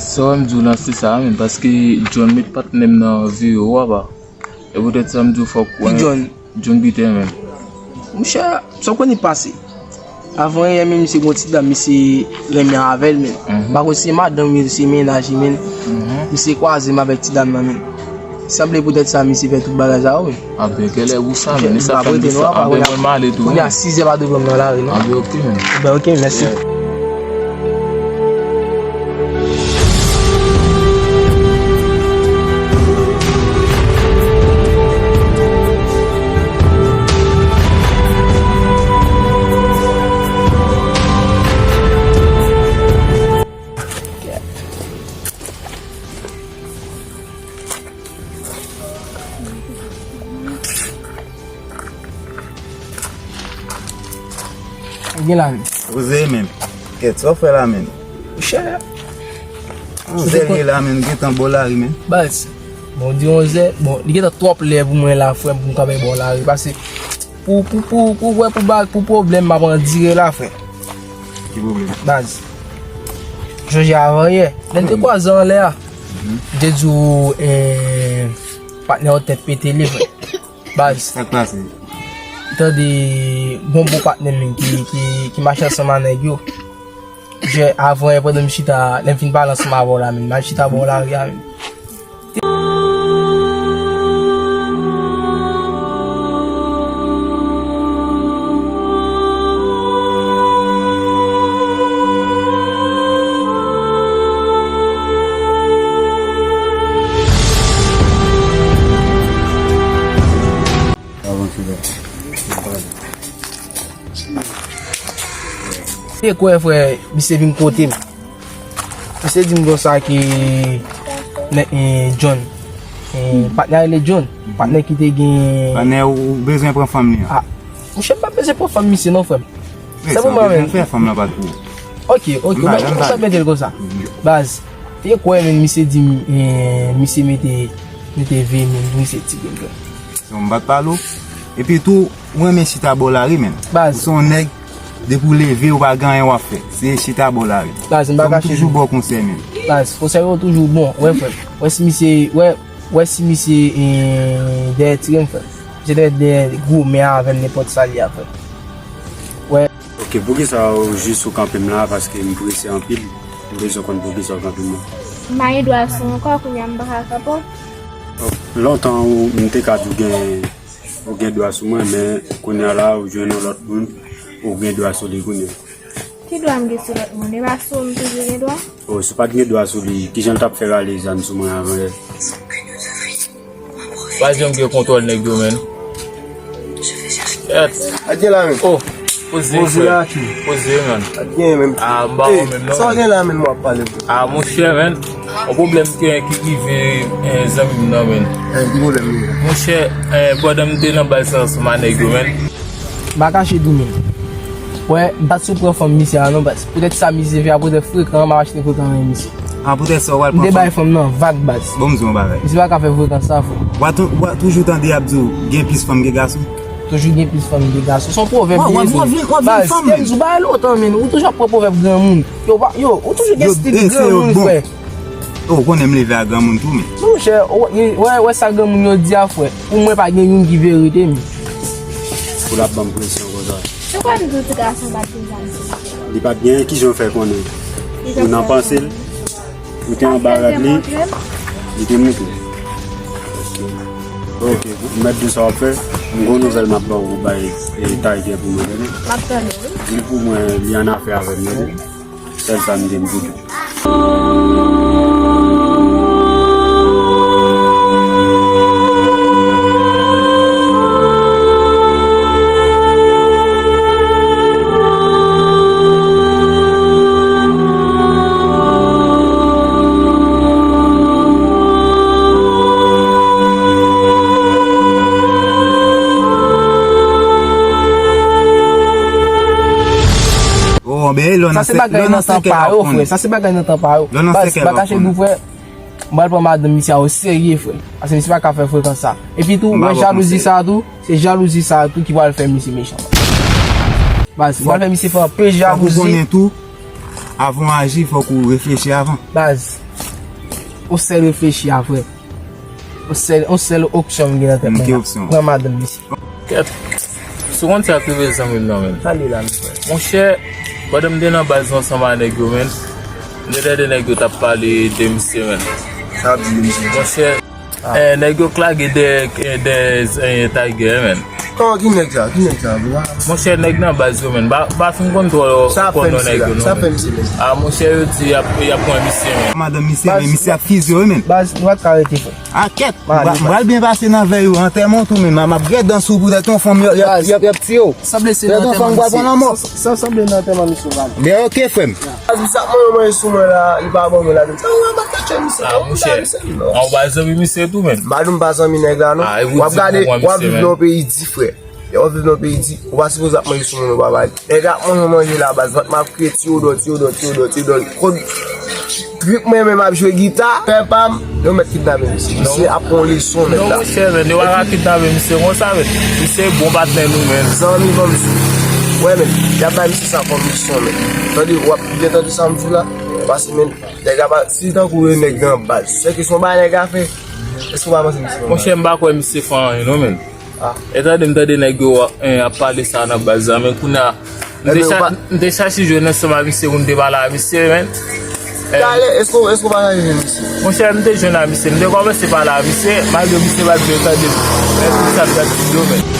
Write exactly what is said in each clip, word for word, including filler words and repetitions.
Sa w wè m di w lan se sa a menm, paske John met patnè m nan vi w apa. E poutèt sa m di w fòk wè John. John Peter menm. Monchè, sa w konnen pase. Avan yè menm misye gon ti dam misye renmen avè l menm. M pa konn si se madanm li, se mennaj li menm. Misye kwaze m avèk ti dam nan menm. Sanble poutèt sa misye fè tout bagay sa yo menm. Anben genlè ou sa menm, e sa fè m di sa. Anben mwen m ale tou. Kounye a sizè pa dwe pran m nan lari non. Anben oke menm. Anben oke, mèsi. Gen la menm. Poze menm. Kèt, sa w fè la menm? Monchè. Onzè li ye la menm, gentan bò lari menm. Baz. Bon, di onzè, bon, li gentan twòp lè pou mwen la, frè m, pou m kanpe bò lari. Pase, pou, pou, pou, pou, wè, pou ba, pou pwoblèm, m ap andire la, frè. Ki pwoblèm? Baz. Sonje avan yè. Lè n te kwaze anlè a. M te di w, eh, patnè w tèt pete li, frè. Baz. Sa k pase? Tande, gon bon patnè m ki, ki, ki mache ansanm a nèg yo. Jè avan yè pandan m chita, lè m fin pale ansanm avè w la menm, m al chita bò lari a menm. Avanse la. Te kwè, frè, misye vin kote m. Misye di m konsa ke nèg, eh, John. Eh, patnè a rele John. Patnè ki te gen. Patnè ou bezwen pran fanm li an? Ah, monchè, m pa bezwen pran fanm misye non, frè m. Wi, sa ou bezwen fè, fanm lan pa t pou ou. Ok, ok, ou sa mete l konsa. Baz, te kwè menm misye di m, eh, misye mete, mete veye moun pou misye tire m, frè m. Se yon bat palo. Epi tou, ou renmen chita bò lari, menn. Baz. Ou se yon nèg, depi w leve, ou pa gen anyen w ap fè. Se chita bò lari. Baz, m pa kache. Toujou ba w konsèy, menn. Baz, konsèy yo toujou bon. Wè, frè. Wè si misye, wè, wè si misye, eh, dèyè tire m, frè. Misye dèyè, dèyè gwo men avè m nenpòt sa li a, frè. Wè. Ok, poukisa ou jis ou kanpe m la? Paske m prese anpil. M bezwen konn poukisa ou kanpe m la. M pa gen dwa sou ou ankò, kounye a m pa ka kanpe w. Lontan ou, m te ka di w gen, ou gen dwa sou mwen, men kounye a la, ou jwenn yon lòt moun, ou gen dwa sou li kounye a. Ki dwa m gen sou lòt moun? E pa sou ou m toujou gen dwa? Oh, si w pa t gen dwa sou li, kijan l t ap fè rale zam sou mwen avan yè? Pa janm gen kontwòl nèg yo, menn. Yèt. Adye la, menn. Oh, poze, poze frè. Poze, menn. Adye, menn. Ah, m pa wè menm non, sa w gen la, menn, m ap pale. Ah, monchè, menn. Yon pwoblèm ki, ki rive, eh, zanmi m nan, menn. Eh, ki pwoblèm li ye? Monchè, eh, pandan m te nan baz sa ansanm a nèg yo, menn. M pa kache di w, menn. Wè, m pa t sou pran fanm misye a non, baz. Poutèt sa misye fè a, poutèt frekan an, m ap achte frekan an, misye. Ah, poutèt sa, w al pran fanm? M te bay fanm nan vag, baz. Bon, m di w yon bagay. Misye pa ka fè frekan sa, frè. W a tou-, w a toujou tande y ap di w, gen plis fanm ke gason. Toujou gen plis fanm ke gason. Se yon pwovèb li ye, frè. Baz, m di w bagay lontan, menn. Ou toujou ap pran pwovèb granmoun. Yo, pa, yo, ou toujou gen stil granmoun, frè. Oh, ou konnen m leve a granmoun tou, men. Monchè, wè, wè sa granmoun yo di a, frè. Pou mwen, pa gen youn ki verite, men. Pou l ap ban m presyon konsa. Se kwa m di w ti gason pa t gen zam? Li pa t gen, kijan w fè konnen? Ou nan panse l? Ou te anba rad li? Li te montre. Ok. Ok, mèt di sa w ap fè. M gon nouvèl m ap ba w pou bay, eh, Tiger pou mwen, tande? M ap tann ou, wi. Di l pou mwen, li an afè avè m, tande? Sèl sa m gen pou di w. Oh, ben, lè w nan sèkè w ap konnen. Sa se bagay nan tan pa yo, frè. Sa se bagay nan tan pa yo. Lè w nan sèkè w ap konnen. Baz, m pa kache di w, frè. M pral pran madanm misye a o serye, frè. Paske misye pa ka fè frekan sa. Epi tou, wè jalouzi sa a tou, se jalouzi sa a tou ki pral fè misye mechan. Baz, m pral fè misye fè anpil jalouzi. Fòk ou konnen tou, avan w aji, fòk ou reflechi avan. Baz, Yon sèl reflechi a, frè. Yon sèl, yon sèl opsyon m gen nan tèt mwen la. Pran madanm misye. Kèt. Si w konn sa k rive zanmi m nan, men. Sa li la, mesye. Monchè, pandan m te nan baz la ansanm ak nèg yo, men, m te tande nèg yo t ap pale de misye, men. Sa ap di de misye? Monchè, eh, nèg yo k lage dèyè, eh, dèyè, eh, Tiger, men. Kòman, ki nèg sa? Ki nèg sa, bro? Monchè, nèg nan baz yo, men. M pa, m pa fin konn twò konn non nèg yo, non, men. Sa fè misye la? Sa fè misye la? Ah, monchè, yo di y ap, y ap pran misye, men. Madanm misye, men misye ap fize w, men. Baz, nou pa t ka rete, frè. Ah, kèt. M pral byen pase nan vèy ou, antèman tou, men m ap gèt dan sou poutèt yon fanm y ap, y ap, y ap, y ap tiye w. Sanble se nan antèman misye. Sa, sa sanble nan antèman misye, baz. Ben, ok, frè m. Baz, misye ap manje, manje sou mwen la, li pa ban mwen ladann. Sa, ou pa t ka tchè misye, non, ou pa misye, non. Ah, monchè. An, ou pa zanmi misye tou, men. Baz, ou pa zanmi nèg la, non. Ah, e w ap gade, w ap viv nan yon peyi di, frè. Lè w ap viv nan yon peyi di, ou pa sipoze ap manje sou moun, ou pa bay. Nèg ap manje, manje la, baz, vant m ap kriye, ti odò, ti odò, ti odò, ti odò. Kot grip mwen menm ap jwe gita, pè pa m, yo mèt kidnape misye. Misye ap pran leson, nèg la. Non, monchè, men, yo pa ka kidnape misye konsa, men. Misye bon patnè nou, men. Zanmi, ban m di. Wè, men, y ap bay misye sa kòm leson, men. Tande, w ap byen tande sa m di w la? Paske, men, nèg la pa, si tankou e nèg nan baz, se kesyon ba nèg a fè. Èske w pa panse misye? Monchè, m pa kwè misye fè anyen, non, men. Ah. E tande, m tande nèg yo, eh, ap pale sa nan baz la, men kounye a, m te cha-, m te chache jwenn ansanm ak misye pou m te pale ak misye, men. Eh, talè, èske, èske w pa chache jwenn misye? Monchè, m te jwenn ak misye, m te kòmanse pale ak misye, malgre misye pa t vle tande m. Men pou sa m t ap di yo, men.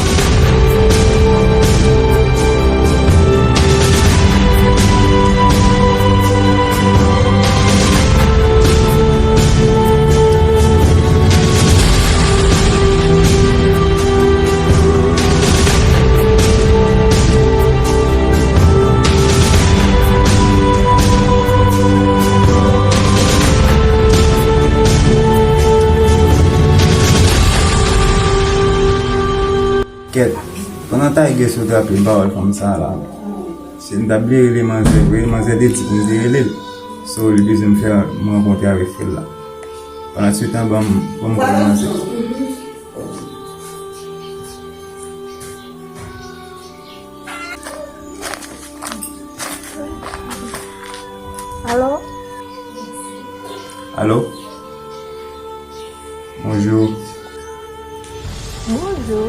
Kèt, pandan Tiger sot raple m pawòl fanm sa a la, si m t ap vle rele manzè vre, manzè te di pou m te rele l. So, li bezwen m fè m rankontre avèk frè l la. Pandan se tan, ban m, ban m kòl manzè. Alo? Alo? Bonjou. Bonjou.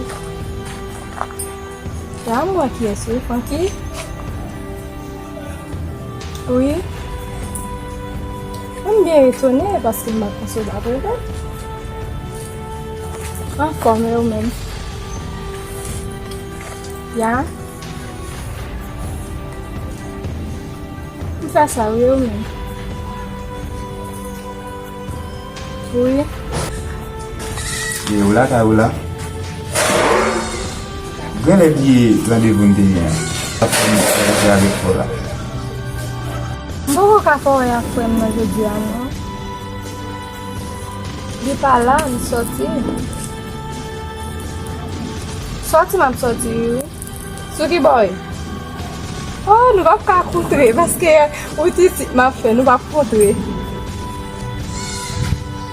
La m wè kiyès wi, Francky? Wi. M byen etone paske m pa t panse w t ap rele. Anfòm, e ou menm? Ya. M fè sa wi, ou menm? Wi. E ou lakay ou la? Genlè bliye randevou n te gen an. Ap fè m fè avèk ou la. M poko ka fè w wè ak frè m nan jodi a non. Li pa la, li sòti. Sòti m ap sòti wi. Sou ki bò w ye? Oh, nou p ap ka kontre, paske ou t isit m ap fè, nou p ap kontre.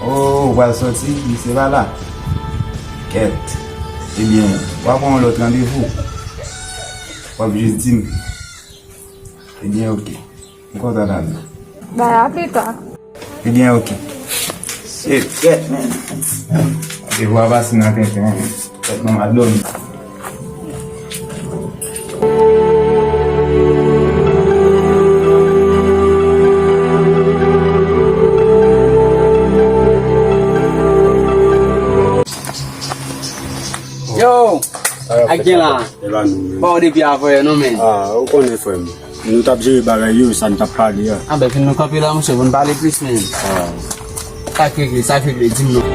Oh, ou pral sòti, misye pa la. Kèt. Ebyen, w a pran yon lòt randevou. W ap jis di m. Ebyen, oke. M kontan tande. Bay a pita. Ebyen, oke. Shit, kèt, man. Devwa pase nan tenten, man. Kèt, non, m al dòmi. Yo! Ak gen la. E pa nou menm. Ba w depi avè non, men. Ah, ou konnen, frè m. Nou t ap jere bagay yo, sa n t ap pale a. Ah, ben, vin nou kanpe la, monchè, pou n pale plis, men. Ah. Sa k regle, sa k regle, di m non.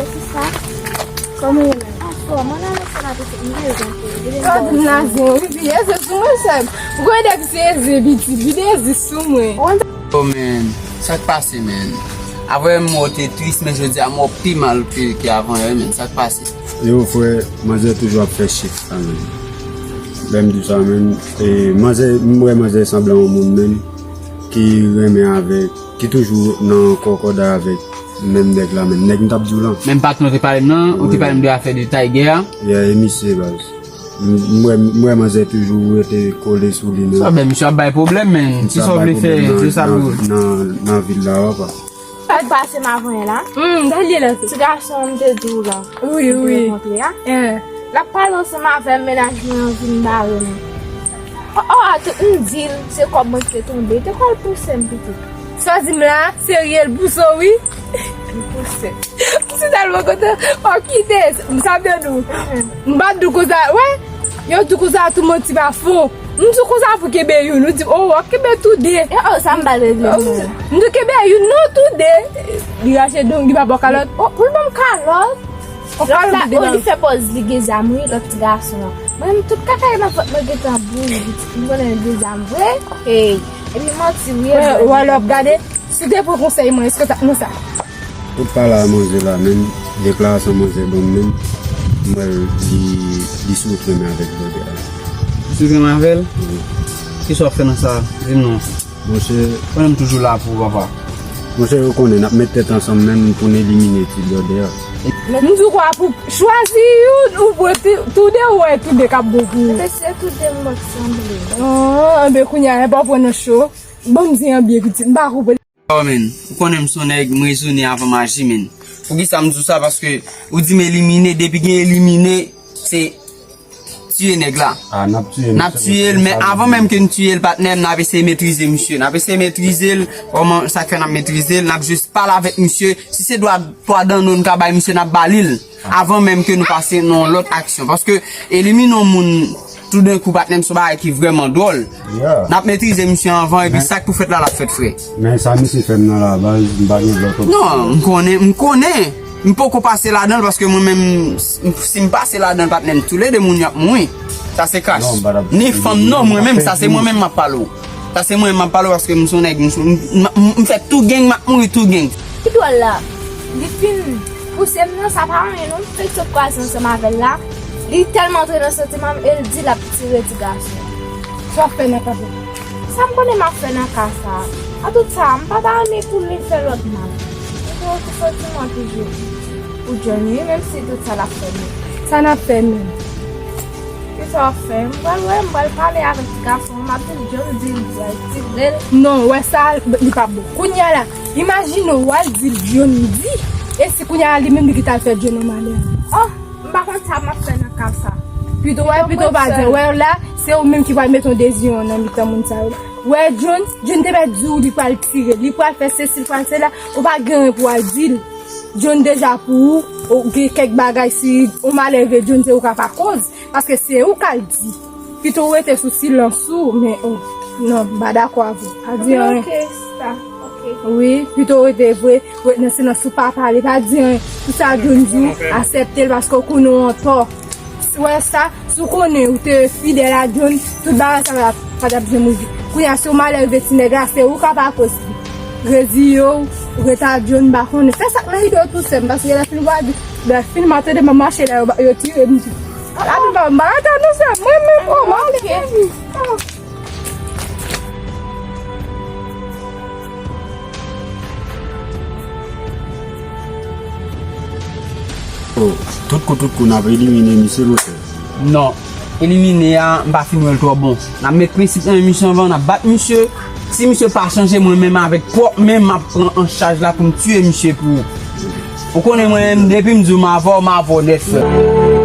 Kisa? Kòman w ye menm? Anfòm, ann ale sou la pitit, m bezwen pou ou. Gad m la zen, wi, vide ze sou mwen, sè m. Ou konn nèg se eze, pitit, vide ze sou mwen. Oh, man, sa k pase, man? Avè m, ou te tris, men jodi a, m wè w pi mal ke, ke avan yè, man. Sa k pase? Yo, frè, manzè toujou ap fè chif, kanmenm. Lè m di w sa menm, e, manzè, m wè manzè sanble yon moun menm ki renmen avèk, ki toujou nan kòkòday avèk menm nèg la menm. Nèg m t ap di w lan. Menm patnè w te pale m nan, ou te pale m de afè de Tiger a. Yeah, e misye baz. M, m wè, m wè manzè toujou rete kole sou li menm. Sa bèl, misye ap bay pwoblèm, men. Misye ap bay pwoblèm nan, sa nan, nan, nan vil la, papa. Sa k pase m avanyè la? Hmm, Daniela. Ti gason m te di w la. Wi, wi. M te renkontre a. Eh. L ap pale ansanm avè m, mennaj mwen an vin bare m. Oh, oh, atout m di l, se kòb mwen ki te tonbe. Te kwè l pouse m pitit. Sa w di m la, serye l pouse w, wi. Li pouse. M si tèlman kontan. Oh, kite. M sa vle di w. M pa t di w konsa, wè. Yo di w konsa, tout manti pa fon. M di w konsa pou kenbe youn. Ou di, oh, w ap kenbe tou de. E, oh, sa m pa t regle non. M di w kenbe youn, non, tou de. Li rache don, li pa ba w kalòt. Oh, pou l ban m kalòt. Lòt la, oh, li fè pòz li gen zam, wi, lòt ti gason an. Mwen, tout kaka nan vant mwen gentan bouyi, m konnen l gen zam vre. Hey, epi manti, wi. Wè, wè, lè w ap gade, si w te pran konsèy mwen, èske w t ap nan sa? Tout pale a manzè la, menm deklarasyon manzè ban m menm, m wè li, li sou wout renmen avèk blòdè a. Sou renmen avè l? Wi. Kisa w ap fè nan sa? Di m non. Monchè. Konnen m toujou la pou ou, papa. Monchè, ou konnen, n ap met tèt ansanm menm pou n elimine ti blòdè a. M di w kwa pou chwazi youn, ou pran tou de, ou wè tou de k ap bon pou ou. Mesye, tou de m sanble. Ah, anben kounye a, e pa w pran nan cho. Ban m di an byen pitit, m pa konprann. Oh, men, ou konnen m se yon nèg, m rezone avan m aji, men. Poukisa m di w sa? Paske ou di m elimine, depi gen elimine, se tiye nèg la. Ah, n ap tiye l. N ap tiye l, men avan menm ke n tiye l, patnè m, n ap eseye metrize misye. N ap eseye metrize l, kòman sa k fè n ap metrize l, n ap jis pale avèk misye. Si se dwa, twa dan nou n ka bay misye, n ap ba li l. Avan menm ke nou pase nan yon lòt aksyon. Paske elimine yon moun toudenkou, patnè m, se yon bagay ki vrèman dwòl. Yeah. N ap metrize misye anvan, epi sa k pou fèt la, l ap fèt, frè. Men sa misye fè m nan la baz, m pa gen lòt opsyon. Non, m konnen, m konnen. M poko pase ladan l paske mwen menm, si m pase ladan l, patnè m, toulede moun yo ap mouri. Sa se kach. Non, m pa t ap. Ni fanm non, mwen menm, sa se mwen menm m ap pale w. Sa se mwen menm m ap pale w paske m se yon nèg, m se, m, m, m fè tou gang, m ap mouri tou gang. Pi dwòl la, li fin pouse m nan, sa pa anyen non, m fenk sot kwaze ansanm avè l la. Li tèlman antre nan santiman m e l di l ap tire ti gason. Sa w ap fè nan ka sa? Sa m konnen m ap fè nan ka sa? An tout sa, m pa ta renmen pou li fè lòt mal. M gen yon ti santiman toujou pou John, wi, menm si tout sa l ap fè m. Sa n ap fè menm? Kisa w ap fè? M pral wè, m pral pale avèk ti gason an, m ap di l John di l pral tire l. Non, wè sa, li p ap bon. Kounye a la, imajine w al di l John di, e si kounye a li menm li ki t al fè John yon malè? Oh! M pa konn sa m ap fè nan ka sa. Pito, wè, pito pa di. Wè la, se ou menm ki pral mete yon deziyon nan mitan moun sa yo. Wè, John, John te mèt di w li pral tire, li pral fè sesi, li pral sela, ou pa gen anyen pou w al di l. John deja pou ou, ou gen kèk bagay, si yon malè rive John, se ou k ap akoz, paske se ou k al di. Pito w rete sou silans ou, men, oh, non, m pa dakò avè w. Pa di anyen. Ok, sista. Ok. Wi, pito w rete vre, rete nan silans ou, pa pale, pa di anyen. Tout sa John di w, aksepte l paske w konnen w antò. Si w wè sa, si w konnen ou te fidèl a John, tout bagay sa pa, pa t ap janm rive. Kounye a, si yon malè rive ti nèg la, se ou k ap akoz li. Reziye w, rete a John, m pa konnen. Fè sa k nan ide w tou sèm, paske lè fin vwa di, lè fin m a tande m ap mache la, yo, yo tire m tou. Lavi pa m pa rete nou sèl, mwen menm, oh, m ale, lavi. Oh, tout kou, tout kou, n ap elimine misye, monchè. Non. Elimine a, m pa fin wè l twò bon. N ap met prensip nan men misye anvan, n ap bat misye. Si misye pa chanje, mwen menm avèk pwòp men m ap pran an chaj la pou m tiye misye pou ou. Ou konnen mwen menm, depi m di w m avè w, m avè w nèt, frè.